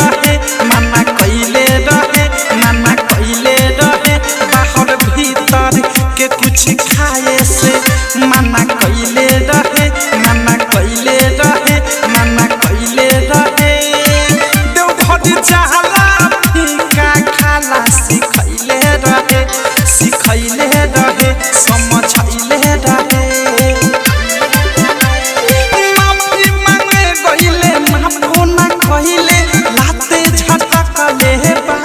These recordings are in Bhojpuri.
रहे, मना कइले रहे, मना कइले रहे, बाहर भीतर के कुछ खाए से मना कइले रहे, मना कइले रहे, मना कइले रहे। देवघर जाला फीका खाला सिखैले रहे, सिखैले रहे, समझैले रहे। माफी मांगे गइले माफो ना कइले, लाते झटकले बा।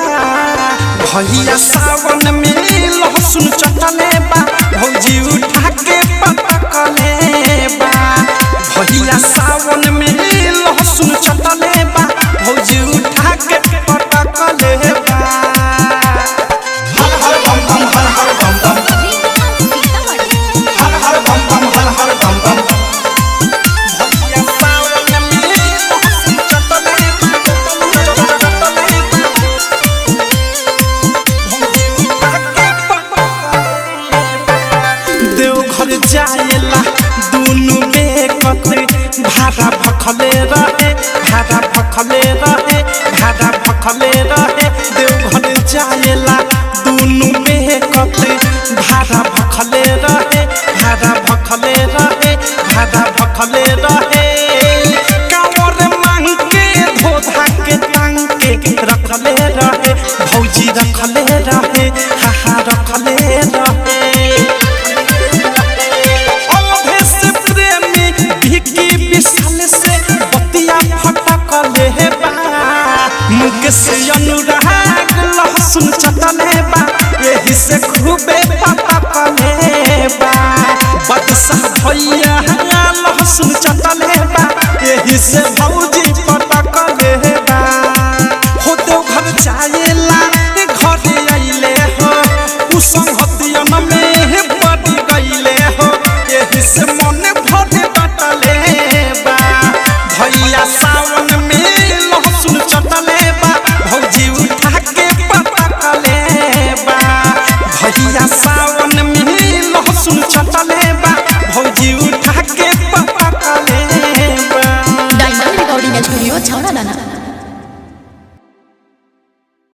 भैया सावन में लहसुन चटले बा, भौजी उठा के पटकले बा। भैया सावन में लहसुन चटले बा, भौजी उठा के पटकले बा। हर हर बम बम हर हर बम बम हर हर बम बम हर हर बम बम। भैया सावन में लहसुन चटले बा, चटले बा, भौजी उठा के पटकले बा। देवघर जाएला दुनु बेकत भाड़ा भखले रहे, भाड़ा भखले रहे, भाड़ा भखले रहे। देवघर जाएला दुनु बेकत भाड़ा भखले रहे, भाड़ा भखले रहे, भाड़ा भखले रहे। कांवर मांग के धोधा के टांग के रखले रहे, भौजी रखले रहे, हाहा रखले रहे। अवधे से प्रेमी भिकी विशाल से बतिया फटकले बा। मुकेश अनुराग लहसुन चटले बा, एही से खूबे पटकले बा। बदशाह भैया लहसुन चटले बा, एही से भौजी पटकले बा। हो देवघर जाएला घरे अइले हो, उ संगतियन में पड़ गइले हो, एही से मन भर बटले बा। भैया सावन में लहसुन चटले बा, भौजी उठा के पटकले बा। भैया सावन में लहसुन चटले बा, भौजी